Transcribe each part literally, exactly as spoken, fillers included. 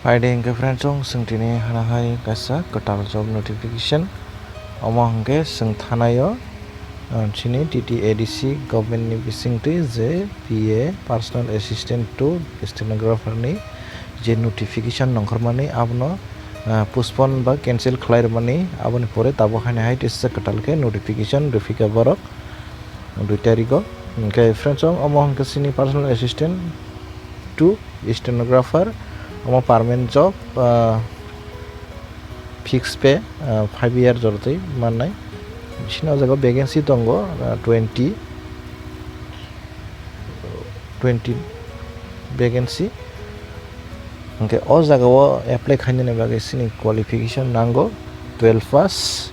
Phaidi hwnkhe friends, chwng tini hana hai kaisa kwtal job notification. Omo hwnkhe chwng thanaio, ah, chini T T A D C government ni bisingtwi je P A, personal assistant to stenographer ni je notification nongkhormani, abono, ah, postpone ba cancel khlai rwmani, aboni pore tabuk haino hai teisa kwtal khe notification rwphika borok dui tarikgo. Hwnkhe friends, omo hwnkhe chini personal assistant to stenographer, omo permanent job, ah, fixed pay, ah, five year jorotwi mannai. Chini o jaga vacancy tongo, ah, twenty, twenty vacancy. Hwnkhe o jaga o apply khainani bagwi chini qualification nango twelve pass.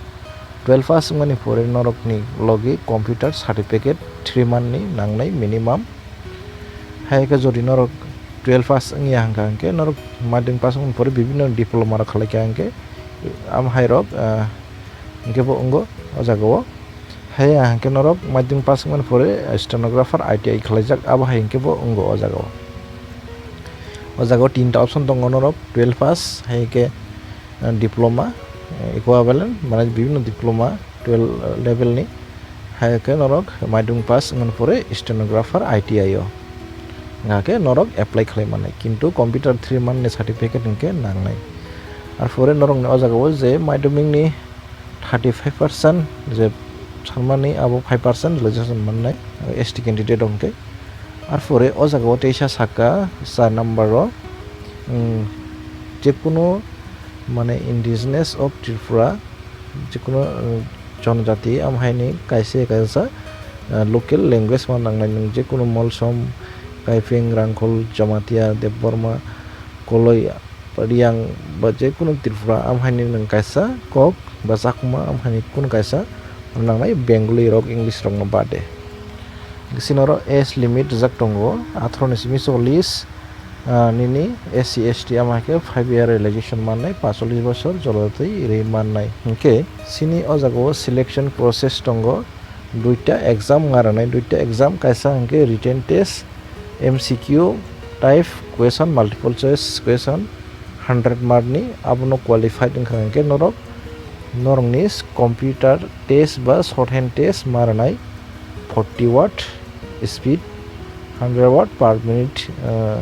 Twelve pass wngmani pore norokni logi computer certificate three month ni nangnai minimum. Hai khe jodi norok twelve pass wngya hwnkha hwnkhe norok madhyamik pass wngmani pore bibinno diploma rok khlaikha hwnkhe, am hai rok, ah, hwnkhe bo wngo o jaga o. Hai hwnkhe norok madhyamik pass wngmani pore stenographer I T I khlaijak, abo hai hwnkhe bo wngo o jaga o. O jaga o tinta option tongo norok twelve pass, hai khe, ah, diploma, eh, equivalent, mane bibinno diploma twelve level ni, hai khe norok madhyamik pass wngmani pore stenographer I T I o, hwnkha khe norok apply khlai mannai, kintu computer three month ni certificate hwnkhe nangnai. Ar pore norokni o jaga o je madhyamik ni thirty five percent je sanmani abo five percent relaxation mannai, S T candidate hwnkhe. Ar pore o jaga o teisa saka char number o, um, jekunu mane indigenous of Tripura, jekunu, um, jonojati, am haini kaisa kaisa, uh, local language ma nangnai, nwng jekunu Molsom, Kaipeng, Rangkhol, Jamatia, Debbarma, Koloi, Riang ba jekunu Tripura, am haini nwng kaisa kok ba Chakma, am haini kunu kaisa nangnai, Bengali rok, English rok no bade. Sini oro age limit rijak tongo, atharo ni simi chollish, ah, nini S C S T ama khe five year relaxation mannai, paanchchollish bosor jora twi ri mannai. Hwnkhe sini o jaga o selection process tongo, duita exam wngna rwnai, duita exam, kaisa hwnkhe written test, M C Q type question, multiple choice question, hundred mark ni, abono qualified wngkha hwnkhe norok, norokni computer test ba short hand test ma rwnai, forty watt speed, hundred watt per minute, ah,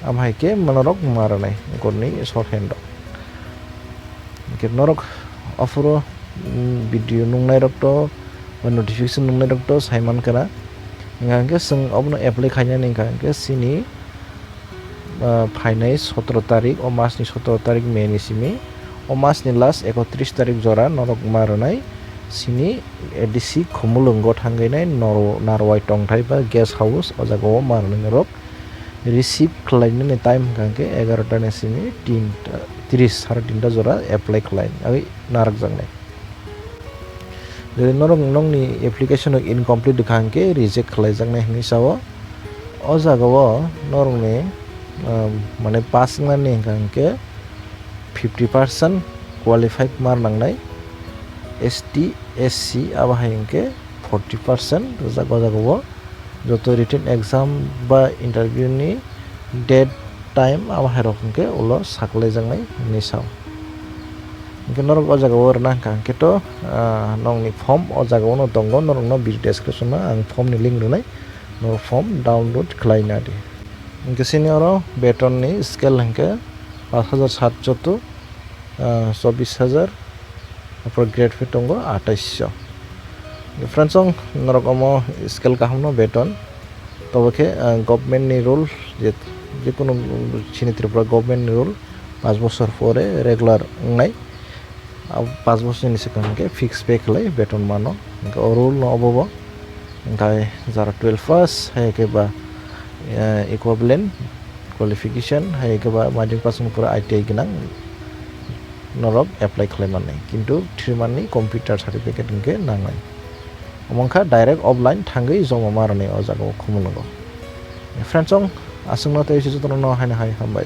am hai khe norok ma rwnai, ekorni short hand rok. Hwnkhe norok aphuru, mm, video nungnai rok to, ba notification nungnai rok to sai mankha na. Hwnkha hwnkhe chwng obono apply khainani hwnkha hwnkhe chini, ah, phainai sotoro tarik, o mas ni sotoro tarik May ni simi, o mas ni last ekotris tarik jora norok ma rwnai chini A D C Khumulwngo thangwi nai Nor-, Narwai tongthai ba guest house, o jaga o ma rwnai norok. Receive khlainani time hwnkha hwnkhe egarota ni simi tinta tris, sare tinta jora apply khlai, ai narwkjaknai. Jodi norok nokni application rok incomplete wngkha hwnkhe reject khlaijaknai hinwi sao. O jaga o norokni, um, mane pass wngnani hwnkha hwnkhe fifty percent qualified mark nangnai, S T, S C abo hai hwnkhe forty percent rijak o jaga o. Joto written exam ba interview ni date, time abo hai rok hwnkhe ulo saklaijaknai hinwi sao. Hwnkhe norok o jaga o rwna hwnkha hwnkhe to, ah, nokni form o jaga o no tongo, norok no video description o ang form ni link rwnai, norok form download khlai na di. Hwnkhe sini oro beton ni scale hwnkhe pash hajar satso to, ah, chobbish hajar, apor grade phe tongo atais so. Friends, chwng norok omo scale kaham no beton. Tobo khe, ah, government ni rule, je, je kunu chini Tripura government ni rule, paanch bosor pore regular wngnai. Ah, paanch bosor ni swkang khe fix pay khlai beton mano. Hwnkhe o rule no obo bo. Hwnkhe jara twelve pass, hai khe ba, eh, equivalent qualification, hai khe ba madhyamik pass wngwi pura I T I gwnang norok apply khlai mannai, kintu three month ni computer certificate hwnkhe nangnai. Omo wngkha direct offline thangwi joma ma rwnai o jaga o Khumulwngo. Friends, chwng aswkno tei se jotono no haino hai hambai.